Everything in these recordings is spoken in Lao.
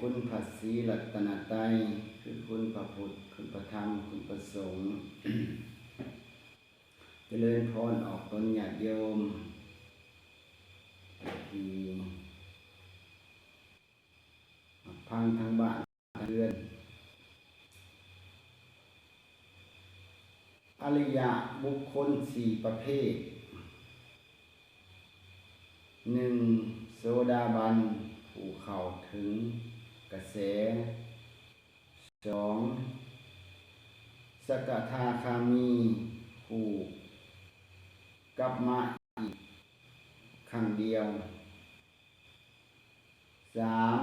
ຄຸນພະສີລັດຕະນະໄຕ ຄືຄຸນພະພຸດ, ຄຸນພະທຳ, ຄຸນພະສົງ. ຈະເລີນພອນອອກຕົນຍາດໂຍມທີ່ຟັງທາງບ້ານເຮືອນ. ອະລິຍະບຸກຄົນສີ່ປະເພດ. ໜຶ່ງ ໂສດາບັນ ຜູ້ເຂົ້າເຖິງກະແສ. ສອງ ສະກະທາຄາມີ ຜູ້ກັບມາອີກຄັ້ງດຽວ. ສາມ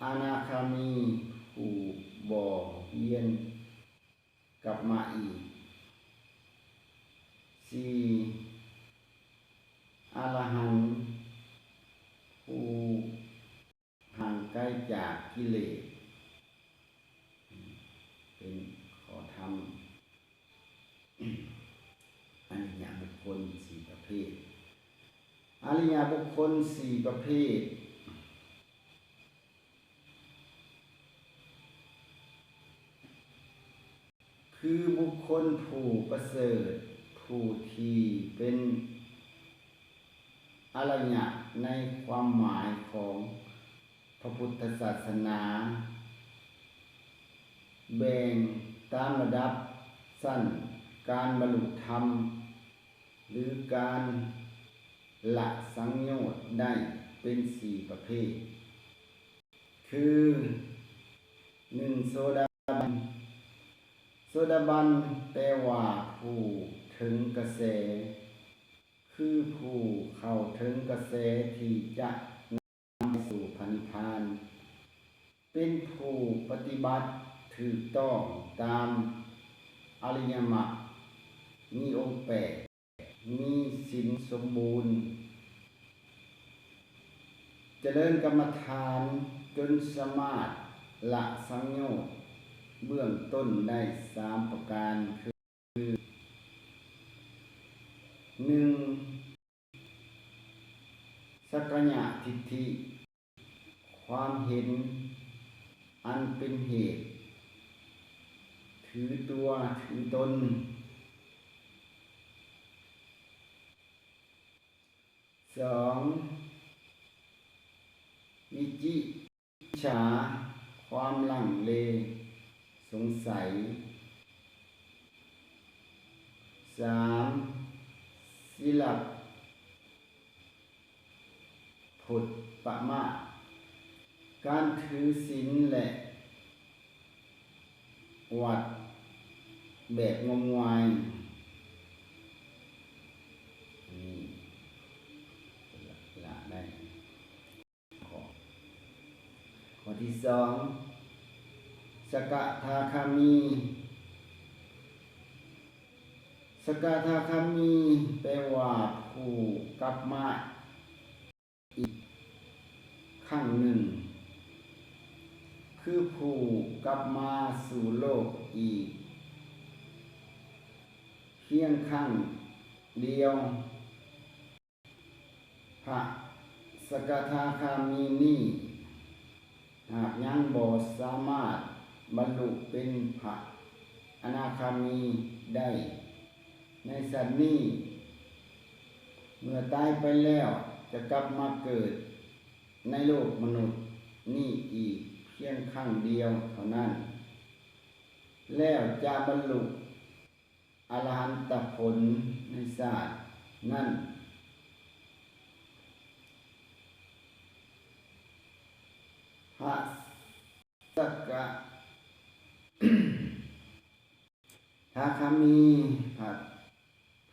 ອະນາຄາມີ ຜູ້ບໍ່ວຽນກັບມາອີກ. ສີ່ ອະລະຫັນ ຜູ້ຫ່າງໄກຈາກກິເລດ. ເປັນຂໍ້ທຳ ອະລິຍະບຸກຄົນສີ່ປະເພດ. ອະລິຍະບຸກຄົນສີ່ປະເພດ ຄືບຸກຄົນຜູ້ປະເສີດ, ຜູ້ທີ່ເປັນອະລິຍະໃນຄວາມໝາຍຂອງ ພະພຸດທະສາສະໜາ ແບ່ງຕາມລະດັບຊັ້ນການບັນລຸທຳ ຫຼື ການລະສັງໂຍດໄດ້ເປັນສີ່ປະເພດ ຄື ໜຶ່ງ ໂສດາບັນ. ໂສດາບັນແປວ່າຜູ້ເຖິງກະແສ ຄືຜູ້ເຂົ້າເຖິງກະແສທີ່ຈະ ນຳໄປສູ່ພະນິບພານ, ເປັນຜູ້ປະຕິບັດຖືກຕ້ອງຕາມອະລິຍະມັກ, ມີອົງແປດ, ມີສິນສົມບູນ, ຈະເລີນກຳມະຖານຈົນສາມາດລະສັງໂຍດເບື້ອງຕົ້ນໄດ້ສາມປະການ ຄື ໜຶ່ງ ສັກກາຍະທິດຖິ, ຄວາມເຫັນອັນເປັນເຫດຖືຕົວຖືຕົນ. ສອງ ວິຈິ ຈສາ, ຄວາມລັງເລສົງໄສ. ສາມ ສິລະພົດປະມາດ, ການຖືສິນ ແລະ ວັດແບບງມງາຍ. ນີ້ ລະໄດ້. ຂໍ້ ຂໍ້ທີສອງ ສະກະທາຄາມີ. ສະກະທາຄາມີແປວ່າຜູ້ກັບມາອີກຄັ້ງໜຶ່ງ, ຄືຜູ້ກັບມາສູ່ໂລກອີກພຽງຄັ້ງດຽວ. ພະສະກະທາຄາມີນີ້ ຫາກຍັງບໍ່ສາມາດບັນລຸເປັນພະອະນາຄາມີໄດ້ໃນຊາດນີ້, ເມື່ອຕາຍໄປແລ້ວຈະກັບມາເກີດໃນໂລກມະນຸດນີ້ອີກພຽງຄັ້ງດຽວເທົ່ານັ້ນ, ແລ້ວຈະບັນລຸ ອະລະຫັນຕະຜົນໃນຊາດນັ້ນ. ພະສະກະທາຄາມີ, ພະ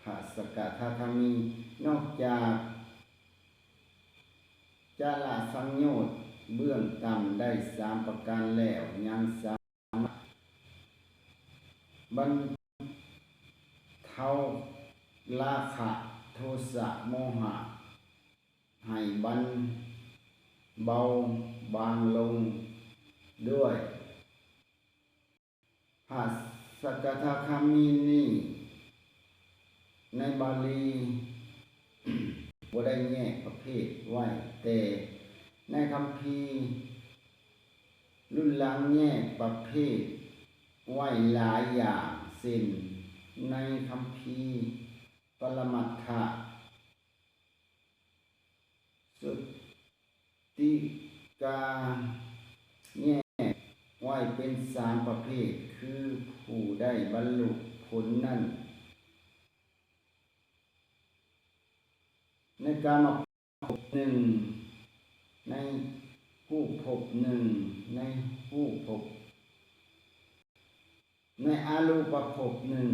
ພະສະກະທາຄາມີ ນອກຈາກ ຈະລະສັງໂຍດເບື້ອງຕ່ຳໄດ້ສາມປະການແລ້ວ ຍັງສາມາດບັນເທົາລາຄະ ໂທສະ ໂມຫະ ໃຫ້ບັນເບົາບາງລົງດ້ວຍ. ພະສະກະທາຄາມີນີ້ ໃນບາລີບໍ່ໄດ້ແຍກປະເພດໄວ້, ແຕ່ໃນຄຳພີ ລຸນຫຼັງແຍກປະເພດໄວ້ຫຼາຍຢ່າງ ເຊັ່ນ ໃນຄຳພີປະລະມັດທະສຸດ ຕິກາແຍກໄວ້ເປັນສາມປະເພດ ຄື ຜູ້ໄດ້ບັນລຸຜົນນັ້ນ ໃນກາມະພົບໜຶ່ງ ໃນຮູບພົບໜຶ່ງ ໃນຮູບພົບ ໃນອະຮູບປະພົບໜຶ່ງ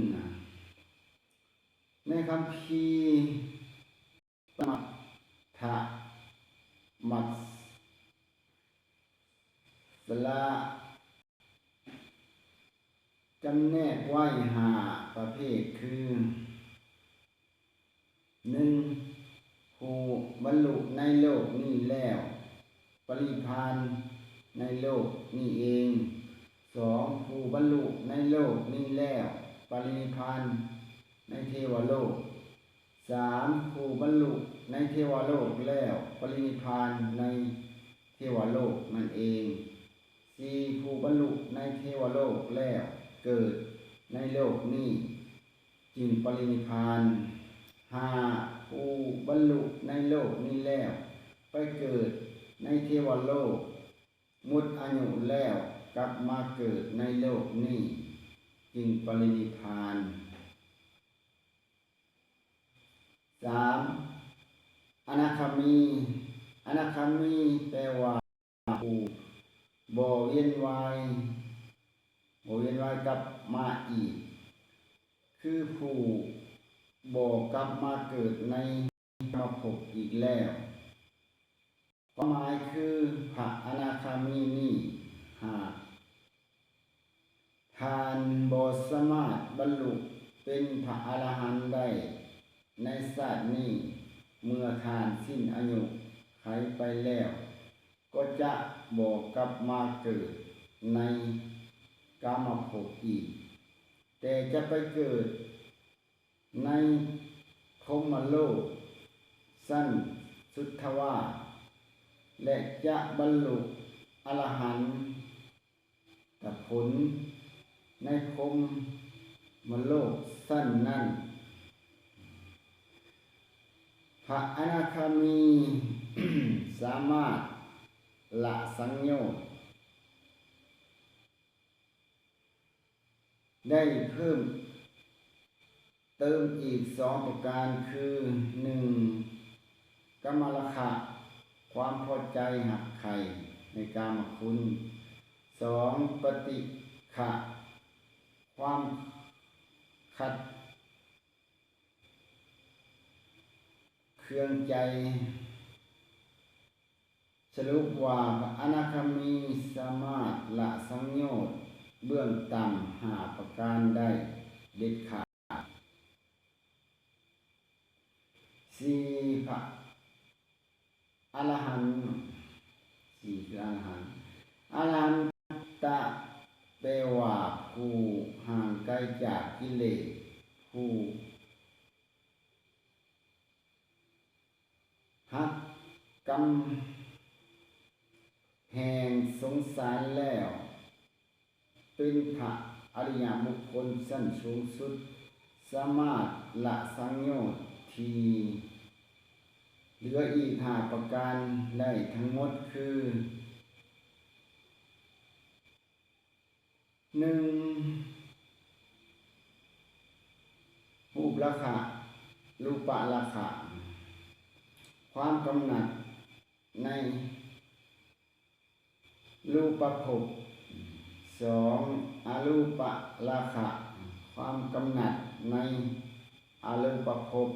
ໃນຄຳພີ ປະມັດທະມັດສະລະ ຈຳແນກໄວ້ຫ້າປະເພດຄື ໜຶ່ງ ຜູ້ບັນລຸໃນໂລກນີ້ແລ້ວ ປະລິພານໃນໂລກນີ້ເອງ. ສອງ ຜູ້ບັນລຸໃນໂລກນີ້ແລ້ວ ປະລິນິພານໃນເທວະໂລກ. ສາມ ຜູ້ບັນລຸໃນເທວະໂລກແລ້ວ ປະລິນິພານໃນເທວະໂລກນັ້ນເອງ. ສີ່ ຜູ້ບັນລຸໃນເທວະໂລກແລ້ວ ເກີດໃນໂລກນີ້ຈຶ່ງປະລິນິພານ. ຫ້າ ຜູ້ບັນລຸໃນໂລກນີ້ແລ້ວ ໄປເກີດໃນເທວະໂລກ ໝົດອາຍຸແລ້ວ ກັບມາເກີດໃນໂລກນີ້ຈຶ່ງປະລິນິພານ. ສາມ ອະນາຄາມີ ອະນາຄາມີແປວ່າ ຜູ້ບໍ່ວຽນວ່າຍ ບໍ່ວຽນວ່າຍກັບມາອີກ ຄືຜູ້ບໍ່ກັບມາເກີດໃນກາມະພົບອີກແລ້ວ. ຄວາມໝາຍຄື ພະອະນາຄາມີນີ້ ຫາກທ່ານບໍ່ສາມາດບັນລຸເປັນພະອະລະຫັນໄດ້ໃນຊາດນີ້ ເມື່ອທ່ານສິ້ນອາຍຸໄຂໄປແລ້ວ ກໍຈະບໍ່ກັບມາເກີດໃນກາມະພົບອີກ ແຕ່ຈະໄປເກີດ ໃນພົມມະໂລກຊັ້ນສຸດທະວາດ ແລະ ຈະບັນລຸອະລະຫັນຕະຜົນໃນພົມມະໂລກຊັ້ນນັ້ນ. ພະອະນາຄາມີສາມາດລະສັງໂຍດ ໄດ້ເພີ່ມເຕີມອີກສອງປະການຄື ໜຶ່ງ ກາມະລາຄະ ຄວາມພໍໃຈຮັກໃຄ່ໃນກາມະຄຸນ, ສອງ ປະຕິຄະ ຄວາມຂັດເຄືອງໃຈ. ສະຫຼຸບວ່າ ອະນາຄາມີສາມາດລະສັງໂຍດເບື້ອງຕ່ຳຫ້າປະການໄດ້ເດັດຂາດ. ສີ່ ພະອະລະຫັນ, ສີ່ ຄືອະລະຫັນ, ອະລະຫັນຕະ ແປວ່າ ຜູ້ຫ່າງໄກຈາກກິເລດ, ຜູ້ ຫັກກຳແພງສົງສານແລ້ວ ເປັນພະອະລິຍະບຸກຄົນຊັ້ນສູງສຸດ, ສາມາດລະສັງໂຍດທີ່ເຫຼືອອີກຫ້າປະການໄດ້ທັງໝົດຄື ໜຶ່ງ ຮູບລາຄະ, ຮູປະລາຄະ, ຄວາມກຳໜັດໃນຮູປະພົບ, ສອງ ອະຮູປະລາຄະ, ຄວາມກຳໜັດໃນອະຮູປະພົບ,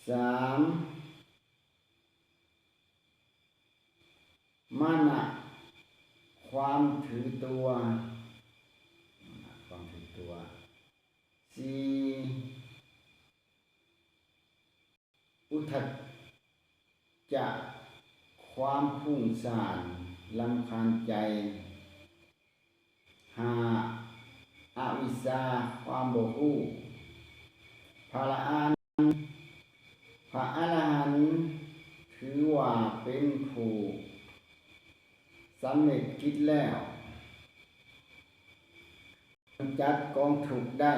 ສາມ ມານະ ຄວາມຖືຕົວ, ມານະ ຄວາມຖືຕົວ, ສີ່ ອຸດທະຈັກ ຄວາມຟຸ້ງສ້ານລຳຄານໃຈ, ຫ້າ ອະວິຊາ ຄວາມບໍ່ຮູ້. ພະລະອານ ພະອະລະຫັນ ຖື ຖືວ່າເປັນຜູ້ສຳເລັດກິດແລ້ວ, ກຳຈັດກອງທຸກໄດ້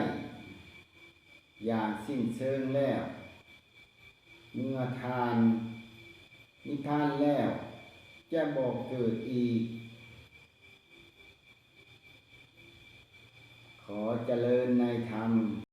ຢ່າງສິ້ນເຊີງແລ້ວ. ເມື່ອທ່ານນິພານແລ້ວ ຈະບໍ່ເກີດອີກ. ຂໍຈະເລີນໃນທຳ.